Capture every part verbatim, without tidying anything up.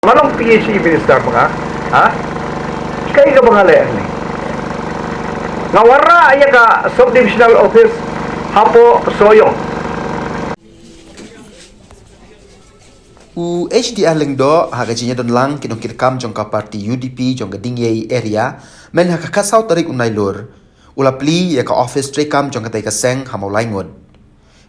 Nga long P H E minister ba nga, ha? Kaei kaba nga leh hangne? Nga wanrah ïa ka subdivisional office hapoh Sohiong. U H D R Lyngdoh ha ka jingïadon lang ki nongkitkam jong ka party U D P jong ka Dingyei area, mynha ka khatsaw tarik u Nailur, u la plie ïa ka office treikam jong katei ka seng ha Mawlaingut.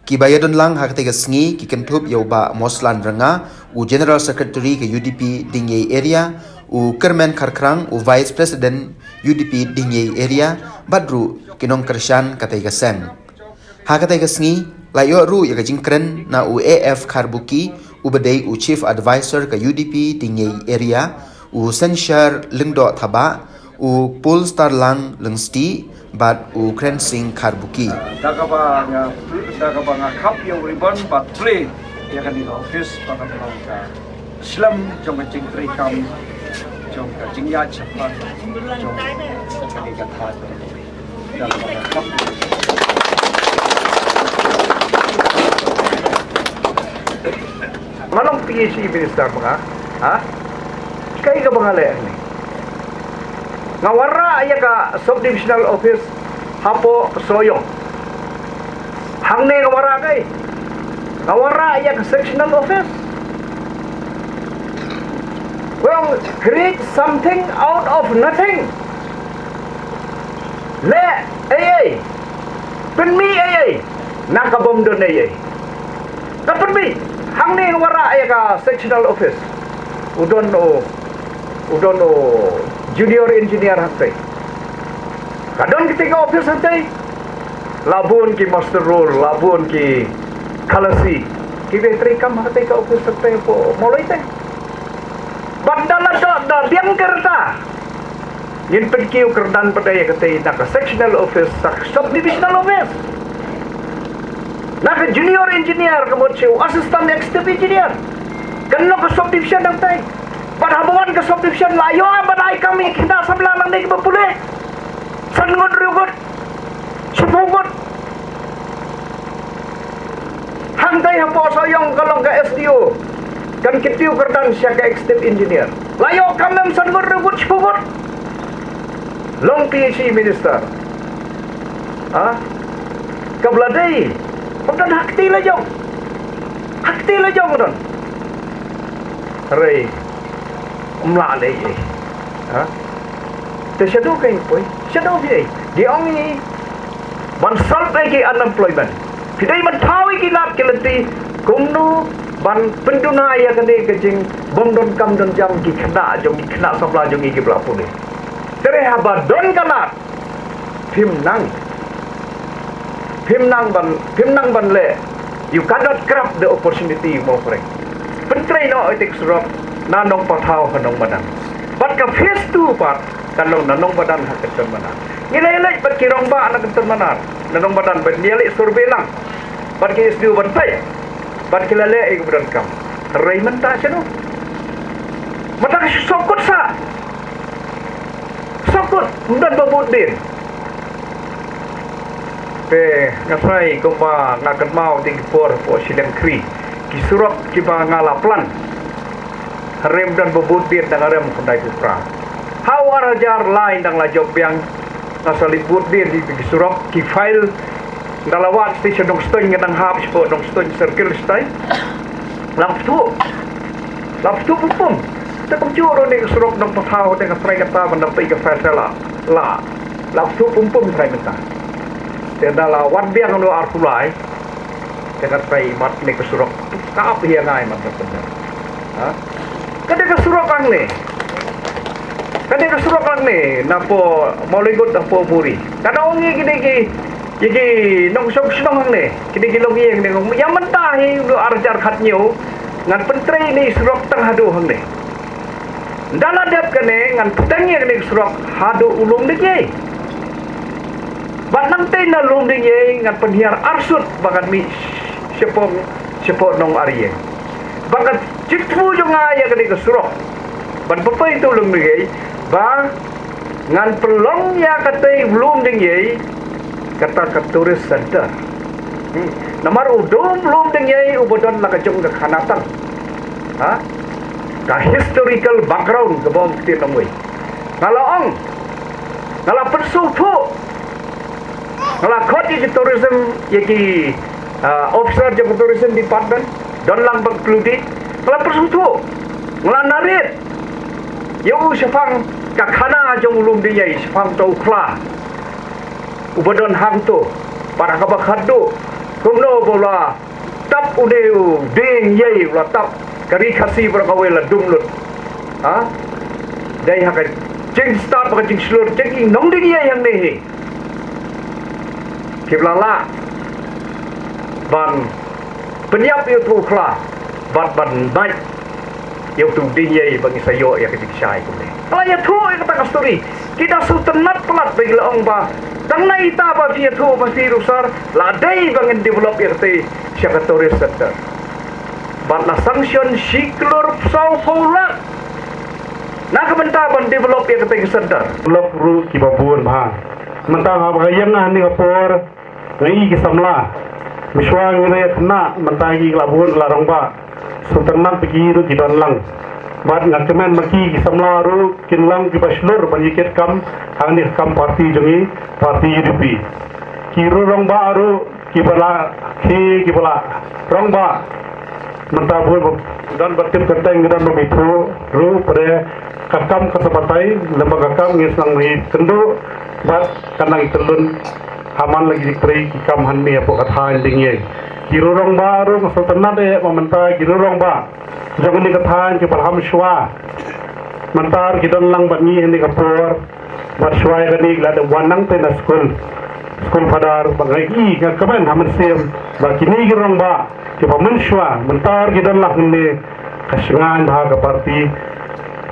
Kiba ïadon lang ha katei ka sngi ki kynthup ïa u Bah Moslan Ranga, u General Secretary ka U D P Dingyei area, u Kyrmen Kharkrang, u Vice President U D P Dingyei area, bad ruh ki nongkyrshan katei ka seng. Ha katei ka sngi la ïoh ruh ïa ka jingkren na u A F Kharbuki, uba dei u Chief Advisor ka U D P Dingyei area, u Synshar Lyngdoh Thabah, u Polestarlang Lyngstih bad u Krensing Kharbuki. Da kaba nga, da kaba nga khap ïa u ribbon bad plie ïa kane ka office, ba kan long ka slem jong ka jingtreikam, jong ka jingïaid shaphang jong kane ka thaiñ. Da kaba nga khap. Nga long P H E minister ba nga, ha? Kaei kaba nga leh hangne? Nga wanrah ïa ka subdivisional office hapoh Sohiong. Hangne nga wanrah kaei? Nga wanrah ïa ka sectional office. Well, create something out of nothing. Leh ei ei, pynmih ei ei na ka bym don ei ei. Ka pynmih, hangne nga wanrah ïa ka sectional office. U don u, u don u junior engineer hangtei. Ka don kitei ka office hangtei. La bun ki muster roll, la bun ki Khasi kiba treikam ha katei ka office hangtei hapoh Mawlai tei. Bad da la dei da biang ka rta, ngin pynkiew kyrdan pat ïa katei na ka sectional office, na ka subdivisional office. Na ka junior engineer, ka mut shu assistant executive engineer. Kan long ka subdivision hangtei. Bad haba wan ka subdivision la ïoh ban ai kam ïa ki khynnah samla nangne kiba pule. San ngut, hynriew ngut, shiphew ngut. Hangtei hapoh Sohiong ka long ka S D O. Kan kyntiew kyrdan sha ka executive engineer. La ïoh kam em san ngut, hynriew ngut, shiphew ngut? Long P H E minister. Ha? Kaba la dei, ym don ha kti la jong. Ha kti la jong don. Hynrei ym lah leh ei ei. Ha? Te shaduh kaei poi? Shaduh phi ei? Ki ong ei ban solve ïa ki unemployment. Phi dei ban thaw ïa ki lad ki lynti kumno ban pynduna ïa kane ka jingbym don kam don jam ki khynnah jong ngi, khynnah samla jong ngi kiba la pule. Te hynrei haba don ka lad, phim nang, phim nang ban, phim nang ban leh. You cannot grab the opportunity, mo phreng. Pyntrei noh ïa ka surok na Nongpathaw ha Nongmadan. Bad ka phase two pat kan long na Nongmadan ha Kynton Manar. Ngi la leit bad ki rangbah na Kynton Manar, na Nongmadan, bad ngi la leit survey lang bad ki S D O ban peit. Bad ki la leh ïa kaba donkam. Hynrei mynta shano? Mynta ka shu sngewkut sa. Sngewkut, ym don ba bud dien. Te nga tharai kumba nga kynmaw te ki por hapoh shiliang khri, ki surok kiba nga la plan, hynrei ym don ba bud dien, dang arem khyndai phew phra. Ha u ar hajar lai dang la jop biang, nga sa leit bud dien ïa ki surok, ki file. Nga la wad sha Nongstoiñ, nga dang hap shapoh Nongstoiñ Circle shatai. La pthuh. La pthuh pum pum. Te kumjuh ruh kane ka surok Nongpathaw, te nga tharai kata ban da peit ka file te la, la, la pthuh pum pum tharai mynta. Te ynda la wad biang ha u ar July, te nga tharai mat kane ka surok. Ka ap hi ïa nga mat ka pynda. Ha? Kane ka surok hangne. Kane ka surok hangne, napoh Mawlaingut hapoh Buhri. Ka dang ong ïa kine ki, ïa ki nongshong shnong hangne, kine ki longïing hangne, ïa mynta hi u ar hajar khathynñiew ngan pyntrei ïa kane ka surok tang haduh hangne. Ynda la dep kane ngan pyntrei ïa kane ka surok haduh u Lumdingiei. Bad nangtei na Lumdingiei ngan pynhiar arsut ba ngan mih shapoh, shapoh Nongarïeng. Ba ka jingthmu jong nga ïa kane ka surok ban pynpoi ïa u Lumdingiei, ba ngan pynlong ïa katei Lumdingiei kata ka tourist center. Hmm. Namar u dum Lumdingiei uba don la ka jong ka khanatang. Ha? Ka historical background kaba ong ktien longwei. Nga la ong, nga la pynsngewthuh, nga la khot ïa ki tourism, ïa ki, ah, officer jong ka tourism department, don lang bad khlem da, nga la pynsngewthuh, nga la narrate ïa u shaphang ka khana jong u lum dieng ïa shaphang uta u khla uba don hangto, para kaba khadduh, kumno ba u la tap une u dieng ïa u la tap, ka ri Khasi baroh kawei la dum lut. Ha? Dei ha ka jingstad bad ka jingshlur jong ki nongdieng ïa hangne hi. Ki ba la lah ban pynïap ïa utu u khla bad ban mait ïa utu u dieng ïa ba ngi sa ïoh ïa ka jingshai kumne. Ka la ïathuh ïa kata ka story. Ki da sngewtynnat palat ba ki la ong ba tang na ita ba phi ïathuh ba phi ruh sir, la dei ba ngin develop ïa kata sha ka tourist center. Bad la sanction shi klur saw phew lak na ka bynta ban develop ïa kata ka center. Lok ruh kiba bun bha. Mynta haba ka ïeng hangne ka por, nga ïohi ki samla, mynshuwa ngi ïa khynnah, mynta ki la bun la rangbah. Sngewtynnat ba ki ruh ki don lang. Bad nga kmen ba ki, ki samla ruh kin long kiba shlur ban ïa kit kam hangne ka kam party jong ngi, party U D P. Ki ruh rangbah ruh kiba la khie, kiba la rangbah. Mynta bun ba don ba tip kyrteng, don ba ithuh ruh, pyrshah ka kam ka sa batai, lem bad ka kam ngi sdang ngi kynduh bad ka nang tyllun. Ha man la ki trei ki kam hangne hapoh ka thaiñ dieng ïa. Ki ruh rangbah ruh nga sngewtynnat eh ba mynta ki ruh rangbah jong kane ka thaiñ kiba la ham shuwa. Mynta ki don lang bad ngi hangne ka por. Bad shuwa ïa kane ki la dep wan nangta na skul, skul Phadar, ba nga ïohi, nga kmen ha mynsiem ba kine ki rangbah kiba mynshuwa mynta ki don lang hangne, ka shngaiñ bha ka party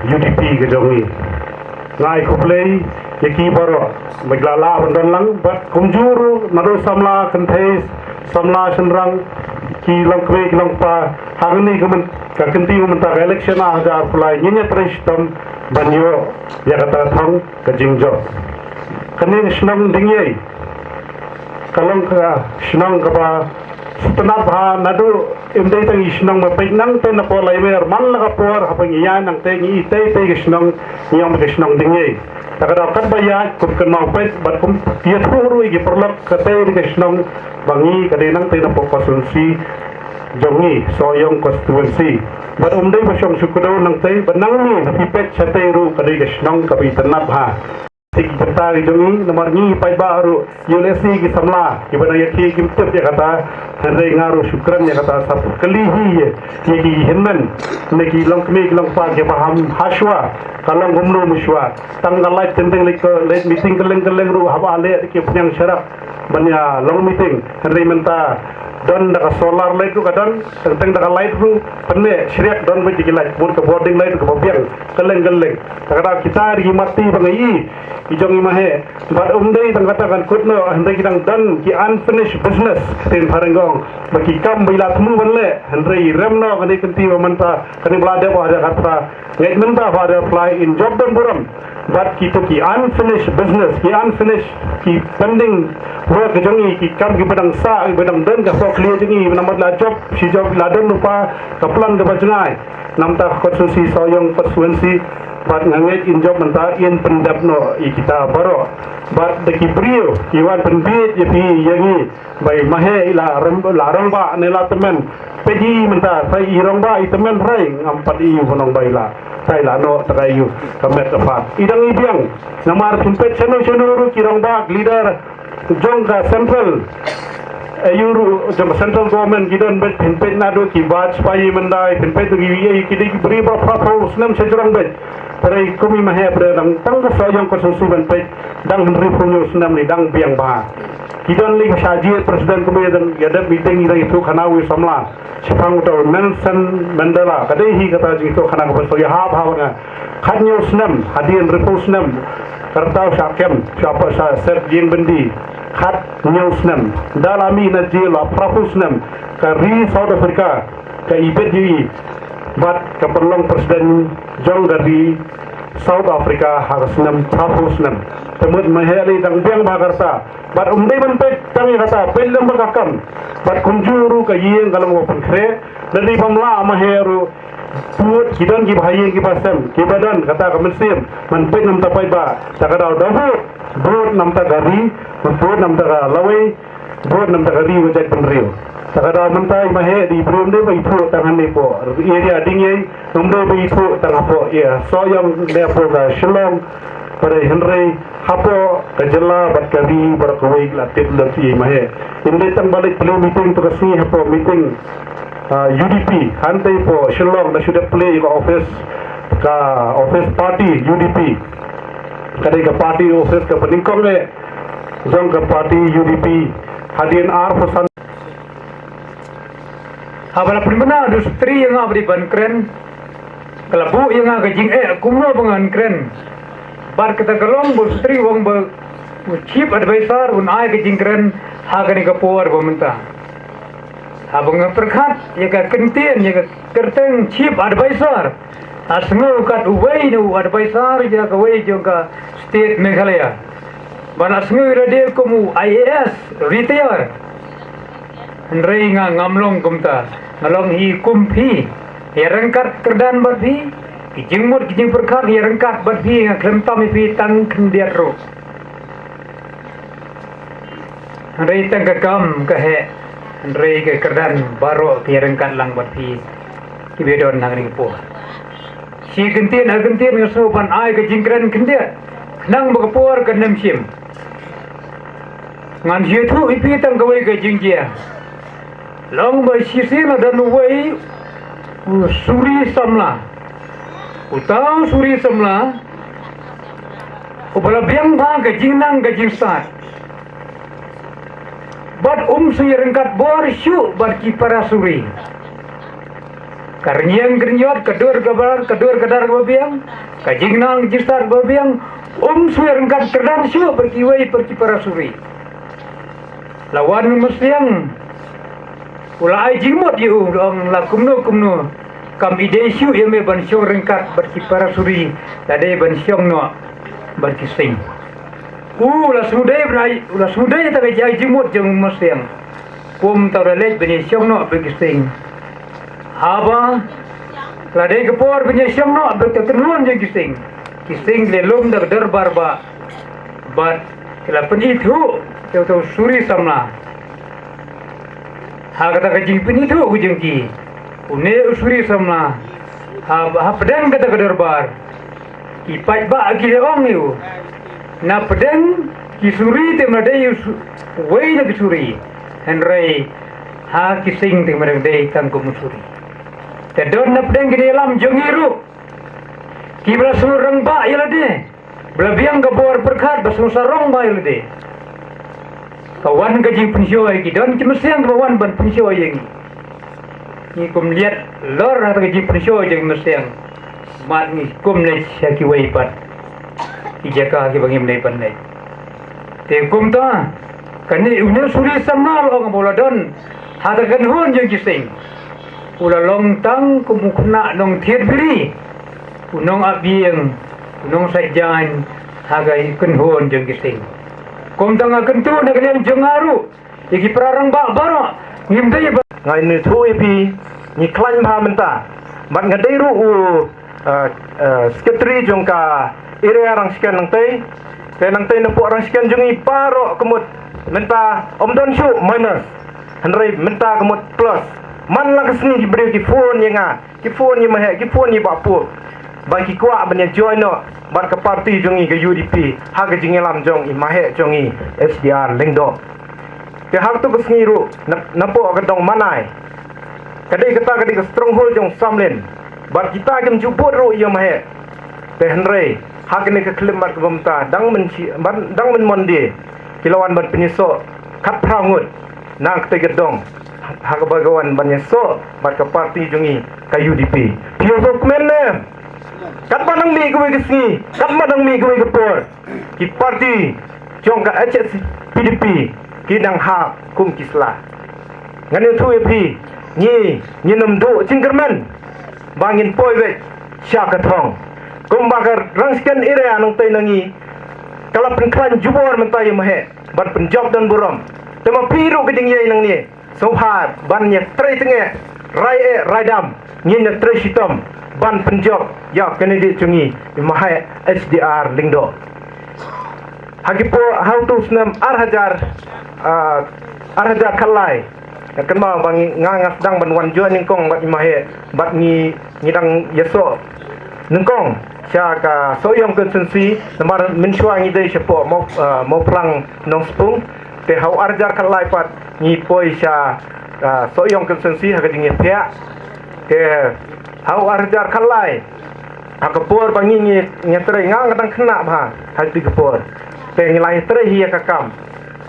U D P ka jong ngi. Nga ai khublei ïa ki baroh ba ki la lah ban don lang, bad kumjuh ruh naduh samla kynthei, samla shynrang, ki longkmie ki longkpa, hangne ka myn-, ka kynti mynta ka election ar hajar arphew lai, ngin ïa trei shitom ban ïoh ïa kata ka thong ka jingjop. Kane ka shnong Diengiei ka long ka shnong kaba sngewtynnat bha, naduh ym dei tang i shnong ba peit nangta na por lai mer, man la ka por haba ngi ïaid nangta ngi i tei tei ka shnong, ngi ong ka shnong Diengiei. Ta ka daw katba ïaid kum kynmaw peit bad kum ïathuh ruh ïa ki paralok, katei ka shnong ba ngi ka dei nangta na pdeng constituency jong ngi, Sohiong constituency. Bad ym dei ba shong shu kdew nangta, bad nangne na phi peit shatei ruh ka dei ka shnong kaba itynnat bha. Te ki bynta ki jong ngi, namar ngi paidbah ruh ïoh lehse ki samla kiba nang ïa ki kim tip ïa kata. Hynrei nga ruh shu kren ïa kata, sa kylli hi ïa ki hynmen ne ki longkmie ki longkpa kiba ham hashuwa ka long kumno mynshuwa. Tang ka light teng teng leit, leit meeting kylleng kylleng ruh haba leh ki pynïang sharak ban ïa long meeting. Hynrei mynta don da ka solar light ruh ka don, teng teng da ka light ruh pyneh shriak, don bad ki light, bad ka boarding light ruh kaba biang kylleng kylleng. Ta ka daw kita ri ki matti ba ngi i ki jong i mahe. Bad ym dei tang kata kan kut noh, hynrei ki dang don ki unfinished business, ktien phareng ong, ba ki kam ba i la thmu ban leh, hynrei rem noh kane kynti ba mynta, kane ba la dep ha Jakarta, ngeit mynta ha Jakarta in job don burom. Bad kito ki unfinished business, ki unfinished, ki pending work jong i, ki kam kiba dang sah, kiba dang don ka por clear jong i, namar la job, shi job la don ruh pa, ka plan kaba jngai. Namar ka constituency, Sohiong constituency, bad nga ngeit in job mynta in pyndep noh ïa kita baroh. Bad da ki briew ki wan pynbiej ïa phi ïa ngi ba i mahe i la rem-, la rangbah ne la tymmen. Peit i mynta, sa i rangbah i tymmen, hynrei ngam pat i u nong ba i la, sa i la noh ta ka ïu ka met ka phad. I dang i biang. Namar phin peit shano shano ruh ki rangbah, leader jong ka central, eh, ïu ruh jong ka central government ki don beit, phin peit naduh ki Vajpayee mynta, phin peit naduh ki, eh, ki dei ki briew ba phra phew snem sha jrong beit. Hynrei kum i mahe, hynrei dang tang ka Sohiong constituency ban peit, dang hynriew phew hynñiew snem ne dang biang bha. Ki don lei ka sha jied president, kum ïa dang ïa dep meeting, ïa dang ïathuh khana u samla shaphang uta u Nelson Mandela, ka dei hi kata jingïathuh khana kaba sngewbha bha nga. Khathynñiew snem, hadien hynriewphew snem, ka rta u shah kem, shah pat shah set ïing byndi. Khathynñiew snem, da la mih na jel la phraphew snem, ka ri South Africa ka ibit ïa i bad ka pynlong president jong ka ri South Africa ha ka snem phraphew snem. Te mut mahe lei dang biang bha ka rta. Bad ym dei ban peit tang ïa kata, peit lem bad ka kam. Bad kumjuh ruh ka ïing ka long ba pynkhreh. Lada i bym lah mahe ruh, Pud ki don ki bahaïing ki basem ki ba don kata ka mynsiem ban peit namar ta paidbah, ta ka daw da pud, pud namar ta ka ri, pud namar ta ka lawei, pud namar ta ka ri wa jait bynriew. Ta ka daw mynta i Maheh da i briew ym dei ba ithuh tang hangne hapoh area Dingiei, ym dei ba ithuh tang hapoh ïa Sohiong ne hapoh ka Shillong. Hynrei, hynrei hapoh ka jylla bad ka ri baroh kawei la tip lem ïa i Maheh. Ym dei tang ba leit pynlong meeting to ka sngi hapoh meeting, ah, U D P, hangtei hapoh Shillong da shu dep plie ka office, ka office party U D P. Ka dei ka party office kaba nyngkong eh jong ka party U D P. Hadien arphew san. Haba la pynbna u Sutri ïa nga ba dei ban kren, ka la buh ïa nga ka jingeh kumno ba ngan kren. Bad kata ka long ba u Sutri u ong ba u chief advisor un ai ka jingkren ha kane ka por ba mynta. Haba nga pyrkhat ïa ka kyntien, ïa ka kyrteng chief advisor, nga sngew kat uwei na u advisor ïa kawei jong ka state Meghalaya. Ba nga sngew ïa lade kum u I A S retire. Hynrei nga ngam long kumta, nga long hi kum phi. Ïa ryngkat kyrdan bad phi, ki jingmut ki jingpyrkhat ïa ryngkat bad phi, nga khlem tam ïa phi tang khyndiat ruh. Hynrei tang ka kam ka heh, hynrei ka kyrdan baroh ki ïa ryngkat lang bad phi. Ki ba don ha kane ka por. Shi kyntien ha kyntien nga sngew ban ai ka jingkren khyndiat, khnang ba ka por kan ym shim. Ngan shu ïathuh ïa phi tang kawei ka jingjia. Long ba shisien la don uwei u suri samla. Uta u suri samla uba la biang bha ka jingnang ka jingstad. Bad um shu ïa ryngkat bor shuh bad ki para suri. Ka rynïeng ka rynïot, ka dur ka bar, ka dur ka dar kaba biang, ka jingnang jingstad kaba biang, um shu ïa ryngkat kyrdan shuh bad kiwei pat ki para suri. La wan u Mynsngiang, u la ai jingmut ïa u, u ong la kumno kumno, kam i dei shuh ïa me ban shong ryngkat bad ki para suri, la dei ban shong noh bad ki sing. U la sngewdei ban ai, u la sngewdei ïa kata ka jingmut jong u Mynsngiang. Kumta u la leit ban ïa shong noh bad ki sing. Haba la dei ka por ban ïa shong noh bad ka kynhun jong ki sing, ki sing ki la lum da ka dorbar bah. Bad ki la pynithuh ïa uta u suri samla. Ha kata ka jingpynithuh ka jong ki, une u suri samla, ha, hapdeng kata ka dorbar, ki paidbah ki la ong ïa u, na pdeng ki suri te ma dei u su-, uwei na ki suri. Hynrei ha ki sing te ma dang dei tang kum u suri. Te don na pdeng kine ki ïalam jong ngi ruh, ki ba la shu rangbah ïa lade, ba la biang ka bor pyrkhat, ba shu sarong bha ïa lade. Ka wan ka jingpynshoi, ki don ki mynsiem kiba wan ban pynshoi ïa ngi. Ngi kum liat lor ha ka jingpynshoi jong ki mynsiem. Mad ngi kum leit sha kiwei pat ki jaka kiba ngim dei ban leit. Te kumta, kane une u suri samla la ong ba u la don ha ka kynhun jong ki sing. U la long tang kum u khynnah nongthied biri, u nongap ïing, u nongsait jaiñ ha ka kynhun jong ki sing. Kumta nga kyntu na ka liang jong nga ruh ïa ki para rangbah baroh, ngim dei ba. Nga ïathuh ïa phi, ngi khlaiñ bha mynta. Bad nga dei ruh u, eh, eh, secretary jong ka area Rangshken nangtei. Te nangtei napoh Rangshken jong ngi baroh ka mut mynta ym don shuh minus, hynrei mynta ka mut plus. Man la ka sngi ki briew ki phone ïa nga, ki phone ïa i Maheh, ki phone ïa i Bah Pop, ba ki kwah ban ïa join noh bad ka party jong ngi ka U D P ha ka jingïalam jong i Maheh jong ngi, H D R Lyngdoh. Te ha kato ka sngi ruh, na, napoh ka dong Manai, ka dei kata ka dei ka stronghold jong u Samlin. Bad kita kim ju bud ruh ïa i Maheh. Te hynrei ha kane ka khyllipmat kaba mynta, dang mynshi, ban, dang myn Monday, ki la wan ban pynïasoh khatphra ngut na katei ka dong, ha kaba ka wan ban ïasoh bad ka party jong ngi ka U D P. Phi ïoh kmen ne? Katba nang mih kawei ka sngi, katba nang mih kawei ka por, ki party jong ka H S P D P ki nang hap kum ki sla. Ngan ïathuh ïa phi, ngi, ngin ym duh jingkyrmen ba ngin poi beit sha ka thong. Kumba ka Rangshken area nangtei na ngi ka la pynkhlaiñ jubor mynta ïa i Maheh ban pynjop don burom. Te ma phi ruh ka jingïeit nangne, sngewbha ban ïa trei tyngeh rai eh rai dam, ngin ïa trei shitom ban pynjop ïa u candidate jong ngi, i Maheh H D R Lyngdoh. Ha ki por, ha u tu snem ar hajar, ah, ar hajar khatlai, nga kynmaw ba ngi, nga, nga sdang ban wan join nyngkong bad i Maheh, bad ngi, ngi dang ïasoh nyngkong sha ka Sohiong constituency, namar mynshuwa ngi dei shapoh Maw, ah, Mawphlang Nongspung. Te ha u ar hajar khatlai pat ngi poi sha, ah, Sohiong constituency ha ka jingïaphiah. Te ha u ar hajar khatlai, ha ka por ba ngi, ngi, ngi trei, nga, nga dang khynnah bha ha kata ka por. Te ngi la ïatrei hi ïa ka kam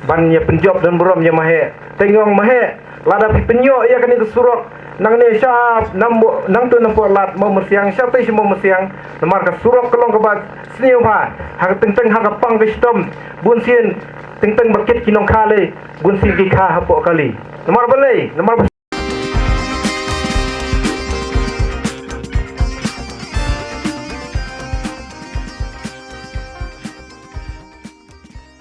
ban ïa pynjop don burom ïa Maheh. Te ngi ong Maheh, lada phi pynïoh ïa kane ka surok nangne sha Nambo-, Nangtun Nampohlad Mawmyrsiang, shatei sha Mawmyrsiang, namar ka surok ka long kaba sniew bha, ha ka teng teng ha ka pang ka shitom, bunsien teng teng ba kit ki nongkha lei, bunsien ki kha hapoh kali. Namar balei? Namar ba